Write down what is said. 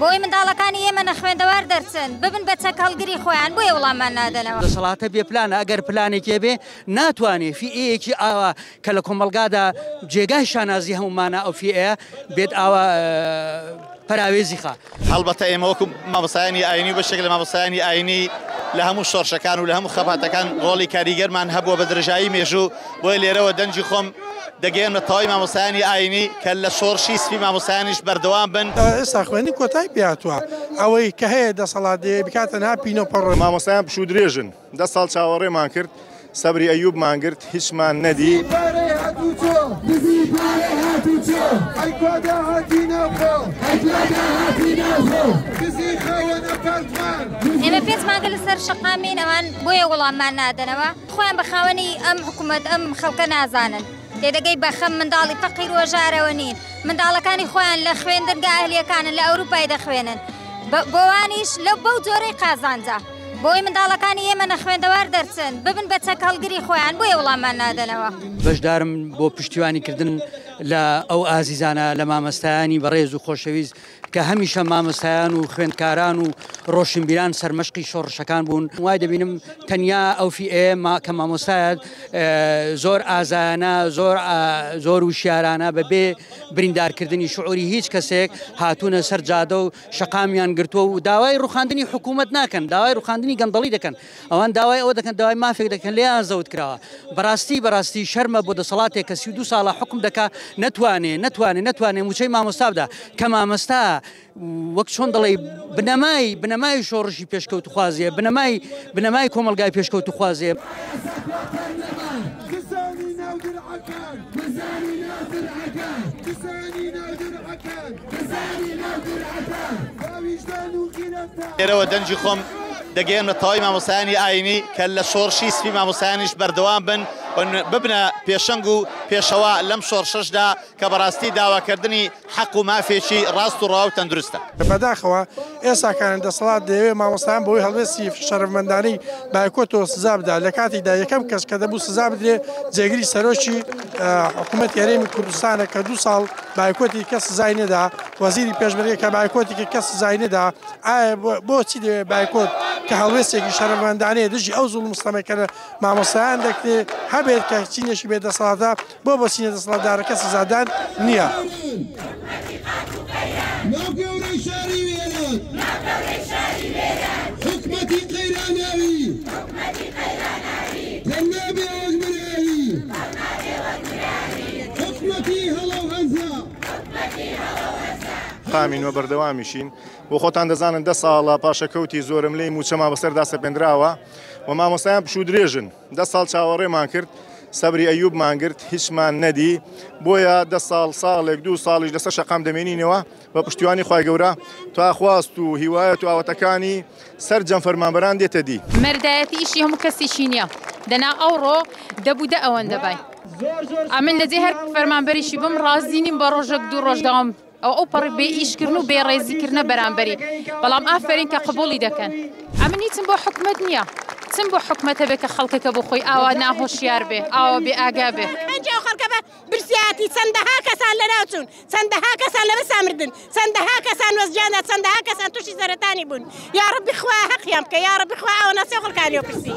بۆی منداڵەکانی ئێمە نەخوێندەوار دەرچن، ببن بە چەک هەڵگری خۆیان، بۆیە وڵاممان نادەنەوە. دەسەڵاتە بێ پلانە، ئەگەر پلانێکی هەبێ ناتوانێ فیئەیەکی ئاوا کە لە کۆمەڵگادا جێگای شانازی هەموومانە ئەو فیئەیە بێت ئاوا پەراوێزی خا. هەڵبەتە ئێمە وەکو مامۆستایانی ئاینی و بەشێک لە مامۆستایانی ئاینی لە هەموو شۆڕشەکان و لە هەموو خەباتەکان ڕۆڵی کاریگەرمان هەبووە بە درێژایی مێژوو، بۆیە لێرەوە دەنگی خۆم دەگەیەنمە تەواوی مامۆستایانی ئاینی کە لە شۆڕشی سپی مامۆستایانیش بەردەوام بن. ئێستا خوێندن کۆتایی پێهاتووە، ئەوەی کە هەیە دەسەڵات دەیەوێت بیکاتە تەنها پینە و پەڕۆ. مامۆستایان پشوو درێژن، دە ساڵ چاوەڕێمان کرد، سەبری ئەیوبمان گرت، هیچمان نەدی. ئێمە پێنج مانگە لەسەر شەقامین، ئەوان بۆیە وەڵاممان نادەنەوە. خۆیان بە خاوەنی ئەم حکوومەت ئەم خەڵکە نازانن. تێدەگەی بە خەم منداڵی فەقیر و هەژارەوە نین. منداڵەکانی خۆیان لە خوێندنگا ئەهلیەکانن لە ئەوروپای دەخوێنن. بۆوانیش لەو بەو جۆرەی قازانجە. بۆی منداڵەکانی ئێمە نەخوێندەوار دەرچن، ببن بە چەک هەڵگری خۆیان، بۆیە وڵاممان نادەنەوە. بەشدارم بۆ پشتیوانی کردن لە ئەو ئازیزانە، لە مامەستایانی بەڕێز و خۆشەویست کە هەمیشە مامۆستایان و خوێندکاران و ڕۆشنبیران سەرمەشقی شۆڕشەکان بوون. وای دەبینم تەنیا ئەو فیئەیە کە مامۆستایە زۆر ئازایانە، زۆر زۆر وشیارانە بە بێ بریندارکردنی شعوری هیچ کەسێک هاتوونە سەر جادە و شەقامیان گرتووە و داوای ڕوخاندنی حکوومەت ناکەن، داوای ڕوخاندنی گەندەڵی دەکەن. ئەوان داوای ئەوە دەکەن، داوای مافێک دەکەن لێیان زەوت کراوە. بەڕاستی بەڕاستی شەرمە بۆ دەسەڵاتێک کە 32 ساڵە حوکم دەکا نەتوانێ نەتوانێ نەتوانێ مووچەی مامۆستا بدا کە مامۆستا وەک چۆن دەڵێی بنەمای بنەمای شۆڕشی پێشکەوتوخوازیە بنەمای بنەمای کۆمەڵگای پێشکەوتوخوازیە. لێرەوە دەنگی خۆم دەگەیەنمە تەواوی مامۆستایانی ئاینی کە لە شۆڕشی سپی مامۆستایانیش بەردەوام بن و ببنە پێشەنگ و پێشەوا لەم شۆڕشەشدا کە بەڕاستی داواکردنی حەق و مافێکی ڕاست و ڕەوا و تەندروستە. بەداخەوە ئێستاکان دەسەڵات دەیەوێت مامۆستایان بەهۆی هەڵوێستی شەرەفمەندانەی بایکۆتەوە سزا بدات، لە کاتێکدا یەکەم کەس کە دەبوو سزا بدرێت جێگری سەرۆکی حکوومەتی هەرێمی کوردستانە کە دوو ساڵ بایکۆتی کەس سزای نەدا، وەزیری پێشمەرگە کە بایکۆتی کرد کەس سزای نەدا، ئایا بۆچی دەوێت بایکۆت کە هەڵوێستێکی شەرەفمەندانەیە دژی ئەو زوڵم و ستەمەی کە لە مامۆستایان دەکرێت هەبێت کە چینێکی بێ دەسەڵاتە بۆ بۆ چینە دەسەڵاتدارەکە سزادان نییە. قامین و بەردەوامیشین بۆ خۆتان دەزانن دە ساڵە پاشەکەوتی زۆرەملێی مووچەمان بەسەردا سەپێندراوە و مامۆستایان پشوو درێژن دە ساڵ چاوەڕێمان کرد سەبری ئەیوبمان گرت هیچمان نەدی بۆیە دە ساڵ ساڵێک دوو ساڵیش لەسەر شەقام دەمێنینەوە بە پشتیوانی خوای گەورە تا خواست و هیوایەت و ئاواتەکانی سەرجەم فەرمانبەران دێتە دی. مەردایەتی ئیشی هەموو کەسیشی نیە دەنا ئەوڕۆ دەبوو دە ئەوەندە بای ئەمن لەجێ هەر فەرمانبەریشی بم ڕازی نیم بە ڕۆژەک دوو ڕۆژ داوام ئەو ئەو پەڕی بێ ئیش کردن و بێ ڕێزی کردنە بەرامبەری بەڵام ئافەرین کە قبوڵی دەکەن ئەمن هیچم بۆ حکومەت نییە چم بۆ حکومەت هەبێ کە خەڵکەکە بۆ خۆی ئاوا ناهۆشیار بێ ئاوا بێ ئاگا بێ. ئەنجا ئەو خەڵکە بە برسیایەتی چەندەها کەسان لەناو چوون چەندەها کەسان لە برسا مردن چەندەها کەسان وەزگیاندا چەندەها کەسان تووشی سەرەتانی بوون یاڕەبی خوایە هەقیان بکە یاڕەبی خوایە ئەوە نەسێ خەڵکانیەوە پرسی.